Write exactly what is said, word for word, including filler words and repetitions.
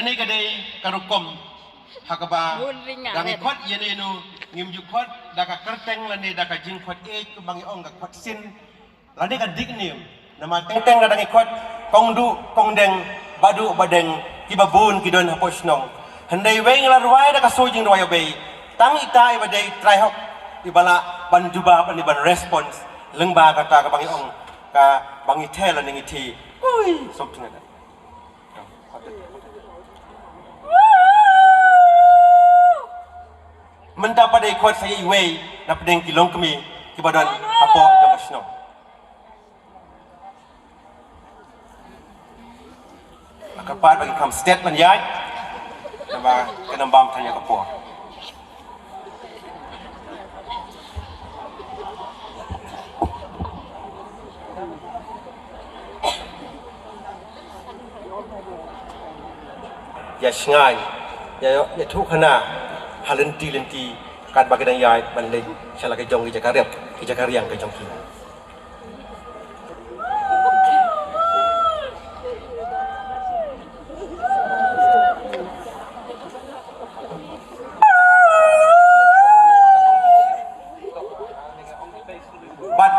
Kane ka dei ka rukom ha kaba da ngi khot ïa ne nu ngim ju khot da ka kyrteng lane da ka jingkhot ïeit kumba ngi ong ka khot sin lane ka nickname. Namar teng teng da ngi khot Kong Duh, Kong Deng, Bah Duh, Bah Deng, kiba bun ki don hapoh shnong. Hynrei wei ngi la rwai da ka sur jingrwai ïa bei. Tang ita iba dei trai hok iba lah ban jubab lane ban response lyngba kata kaba ngi ong kaba ngi theh lane ngi theh. Ui, sop tynga. Mynta pat dei khot sa ïa iwei na pdeng ki longkmie kiba don hapoh jong ka shnong. Ka pat ba ki kham stet ban ïaid. Naba ka nang bam tang ïa ka por. Ïa shngaiñ, ïa, ïathuh khana ha lynti lynti katba ki dang ïaid ban leit sha la ka jong ki jaka rep, ki jaka riang ka jong ki. Bad